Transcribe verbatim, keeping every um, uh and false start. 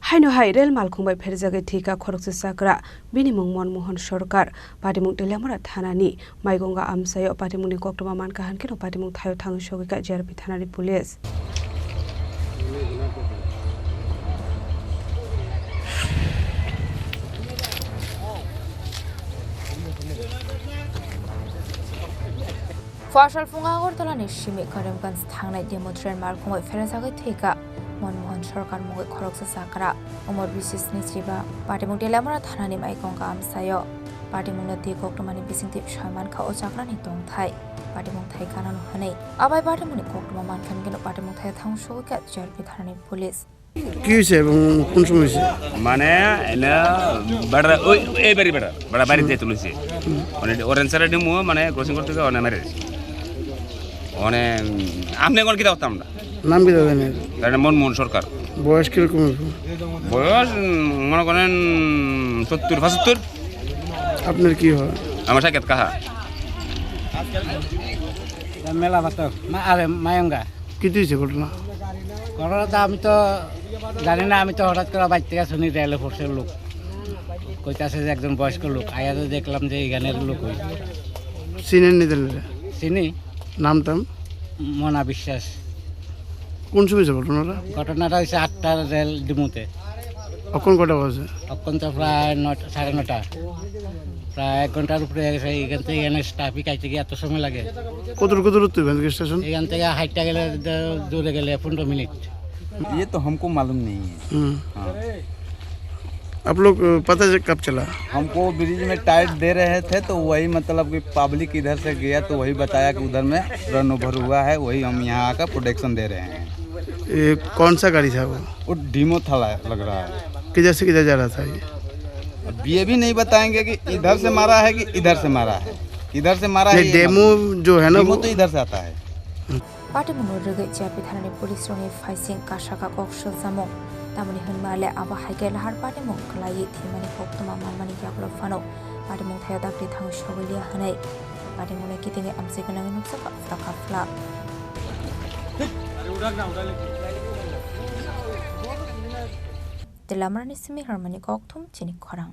Haino hai rel malkhung bai pherjagwi thwikha khoroksa chakra, bini mung Monmohan Sarkar. Patimung Teliamura thanani Maigonga amchaio patimungni koktwma mankha, hankhe no patimung thaio thangwi sogwikha J R P thanani police. Phuarsalphung Agartala ni simi Karimganj thangnai demo train malkhung bai pherjagwi thwikha Monmohan Sarkar mungwi khoroksa chakra, umor bisisni chiba. Patimung Teliamura thanani Maigonga amchaio patimungno twi koktwmani bisingtwi soi mankha o chakrani tongthai. Patimung thai kanano hwnwi abai patimungni koktwma mankha, hankhe no patimung thaio thangwi sogwikha J R P thanani police. কি হৈছে এবং কোন সময় হৈছে? মানে এনে বেটা ওই এই বাড়ি বেটা বেটা বাড়িতে তুলেছে। মানে অরেঞ্জ সাইডে ডিমু মানে ক্রসিং করতে গিয়ে অনে মেরে দিছে। অনে আপনি এখন কিতা করতাম না? নাম কি দাদা এনার? তার নাম মনমোহন সরকার। বয়স কিরকম হবে? বয়স উম, মনে করেন সত্তর পঁচাত্তর। আপনার কি হয়? আমার সাক্ষাৎ কাহা। মেলা ভাত আরে মায়ঙ্গা। কি হয়েছে ঘটনা? ঘটনা তো আমি তো জানি না, আমি তো হঠাৎ করে বাইর থেকে শুনি রেলে পড়ছে লোক, কইতাছে যে একজন বয়স্ক লোক, আয়া তো দেখলাম যে এখানের লোক ওই। চিনেন নি তাহলে? চিনি। নাম টাম? মনা বিশ্বাস। কোন সময় হয়েছে ঘটনাটা? ঘটনাটা হয়েছে আটটা রেল ডিমুতে। অখন কটা বাজে? অখন তো প্রায় নটা, সাড়ে নটা। প্রায় এক ঘন্টার উপরে হয়ে গেছে। এখান থেকে এখানে ট্রাফিক আইতে গিয়ে এত সময় লাগে। কত দূর, কত দূর তুই এখান থেকে স্টেশন? এখান থেকে হাইটটা গেলে দ-, দূরে গেলে পনেরো মিনিট। ये तो हमको मालूम नहीं है। हम्म। हाँ। आप लोग, अ, पता है कब चला? हमको ब्रिज में टाइट दे रहे थे, तो वही मतलब कि पब्लिक इधर से गया, तो वही बताया कि उधर में रन ओवर हुआ है, वही हम यहाँ आकर प्रोटेक्शन दे रहे हैं। ये कौन सा गाड़ी था वो? वो डीमो था ला-, लग रहा है। किधर से किधर जा रहा था ये? अब ये भी नहीं बताएंगे कि इधर से मारा है कि इधर से मारा है। इधर से मारा है नहीं, ये डेमो मालूम। जो है ना, डेमो वो तो इधर से आता है। Patimungno rwgwi J R P thanani police rokni phaising kasaka kok swijamung. Tamoni hwnma le abo hai khe lahar patimung kwlaiwi thwimani koktwma manmani yagulo phano patimung thaio dakti thangwi sogwi liya hwnwi patimungno kitingwi amchai gwnangwi nukjakha phla kha phla. Tei lamarani simi harmani kokthum chini khorang.